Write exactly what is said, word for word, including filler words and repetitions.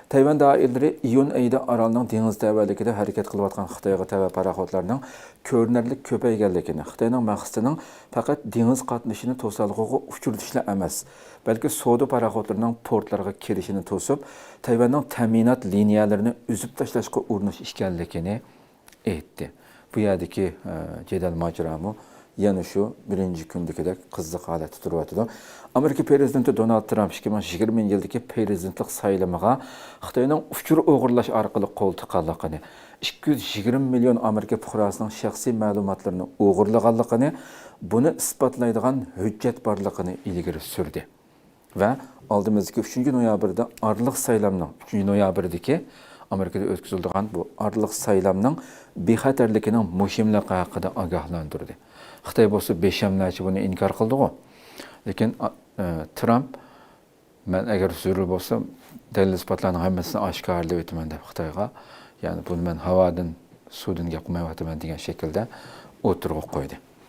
تەيۋەن دائىرىلىرى ئىيۇن ئېيىدا ئارالنىڭ دېڭىز تەۋەلىكىدە ھەرىكەت قىلىۋاتقان خىتايغا تەۋە پاراخوتلارنىڭ كۆرۈنەرلىك كۆپەيگەنلىكىنى، خىتاينىڭ مەقسىتىنىڭ پەقەت دېڭىز قاتنىشىنى توسالغۇغا ئۇچرىتىشلا ئەمەس، بەلكى سودا پاراخوتلىرىنىڭ پورتلارغا كېلىشىنى توسۇپ، تەيۋەننىڭ تەمىنات لىنىيەلىرىنى ئۈزۈپ تاشلاشقا ئۇرۇنۇش ئىكەنلىكىنى ئېيتتى. بۇ يەردىكى، ئە، جېدەل ماجىرامۇ يەنە شۇ بىرىنچى كۈندىكىدەك قىزىق ھالەتتە تۇرۇۋاتىدۇ. ئامېرىكا پىرېزىدېنتى دونالد ترامپ ئىككى مىڭ يىگىرمىنچى يىلدىكى پىرېزىدېنتلىق سايلىمىغا خىتاينىڭ ئۇچۇر ئوغرىلاش ئارقىلىق قول تىققانلىقىنى، ئىككى يۈز يىگىرمە مىليون ئامېرىكا پۇقراسىنىڭ شەخسىي مەلۇماتلىرىنى ئوغرىلىغانلىقىنى، بۇنى ئىسپاتلايدىغان ھۆججەت بارلىقىنى ئىلگىرى سۈردى. ۋە ئالدىمىزدىكى ئۈچىنچى نويابىردا ئارىلىق سايلامنىڭ، ئۈچىنچى نويابىردىكى ئامېرىكىدا ئۆتكۈزۈلىدىغان بۇ ئارىلىق سايلامنىڭ بىخەتەرلىكىنىڭ مۇھىملىقى ھەققىدە ئاگاھلاندۇردى. خىتاي بولسا بىشەملەرچە بۇنى ئىنكار قىلدىغۇ. لېكىن، ئا، ئە، ترامپ، مەن ئەگەر زۆرۈر بولسا، دەلىل ئىسپاتلارنىڭ ھەممىسىنى ئاشكارىلاپ ئۆتىمەن دەپ خىتايغا، يەنى بۇنى مەن ھاۋادىن، سۇدىن گەپ قىلمايۋاتىمەن دېگەن شەكىلدە ئوتتۇرىغا قويدى.